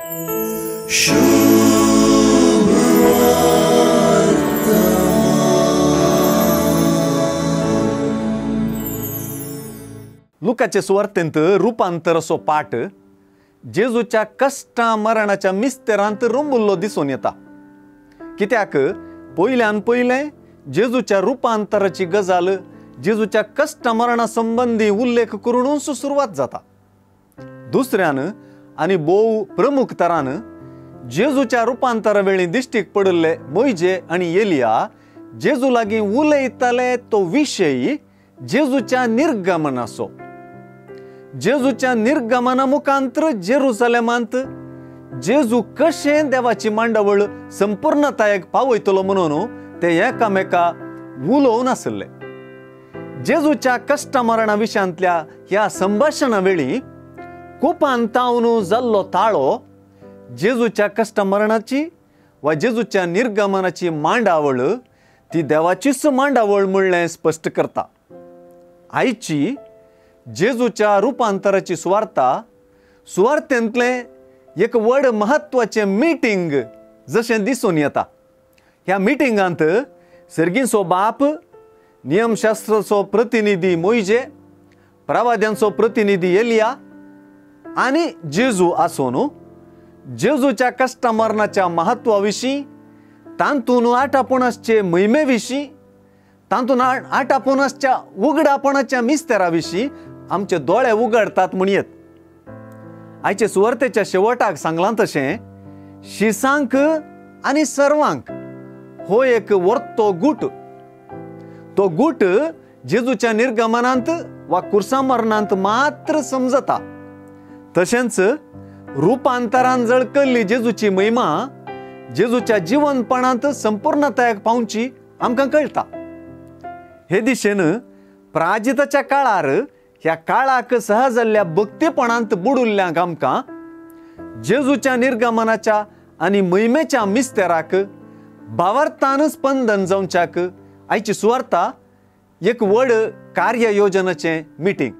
लुकाचे सुवार्तेंत रुपांतर असो पाठ जेजूच्या कश्टा मरणाच्या मिस्तेरांत रोंबुल्लो दिसून येता। कित्याक पयल्यान पयलें जेजूच्या रुपांतराची गजाल जेजूच्या कश्ट मरणा संबंदी उल्लेख करूनच सुरवात जाता। दुसऱ्यान आनी भोव प्रमुख तरान जेजूच्या रुपांतरा वेळी दिश्टीक पडिल्ले मोयजे आनी एलिया जेजू लागीं उलयताले तो विशय जेजूच्या निर्गमनाचो। जेजूच्या निर्गमना मुखांतर जेरुसलेमांत जेजू कशें देवाची मांडावळ संपूर्णतायेक पावयतलो म्हणून ते एकामेका उलोवन आसले। जेजूच्या कश्ट मरणा विशयांतल्या ह्या संभाशणा वेळी कुपान तावन जाल्लो ताळो जेजूच्या कश्ट मरणाची वा जेजूच्या निर्गमनाची मांडावळ ती देवाचीच मांडावळ म्हणलें स्पश्ट करता। आयची जेजूच्या रुपांतराची सुवार्ता सुवार्तेंतलें एक व्हड म्हत्वाचें मिटींग जशें दिसून येता। ह्या मिटिंगांत सर्गींचो बाप, नियमशास्त्राचो प्रतिनिधी मोयजे, प्रवाद्यांचो प्रतिनिधी एलिया आनी जेजू आसून जेजूच्या कश्ट मरणाच्या महत्वा विशीं, तातूंत आटापून आसचे म्हयमे विशीं, तातूंत आटापून आसच्या उगडापणाच्या मिस्तेरा विशीं आमचे दोळे उगडतात म्हणयेत। आयचे सुवार्तेच्या शेवटाक सांगलां तशें शिसांक आनी सर्वांक हो एक वर्तो गूट, तो गूट जेजूच्या निर्गमनांत वा कुर्सा मरणांत मात्र समजता। तशेंच रुपांतरान जळकल्ली जेजूची महिमा जेजूच्या जिवनपणांत संपूर्णतायेक पावची आमकां कळटा। हे दिशेन प्राजिताच्या काळार ह्या काळाक सहज जाल्ल्या भक्तीपणांत बुडुल्ल्यांक आमकां जेजूच्या निर्गमनाच्या आनी महिमेच्या मिस्तेराक भावार्थान स्पंदन जावच्याक आयची सुवार्ता एक व्हड कार्य योजनाचें मिटींग।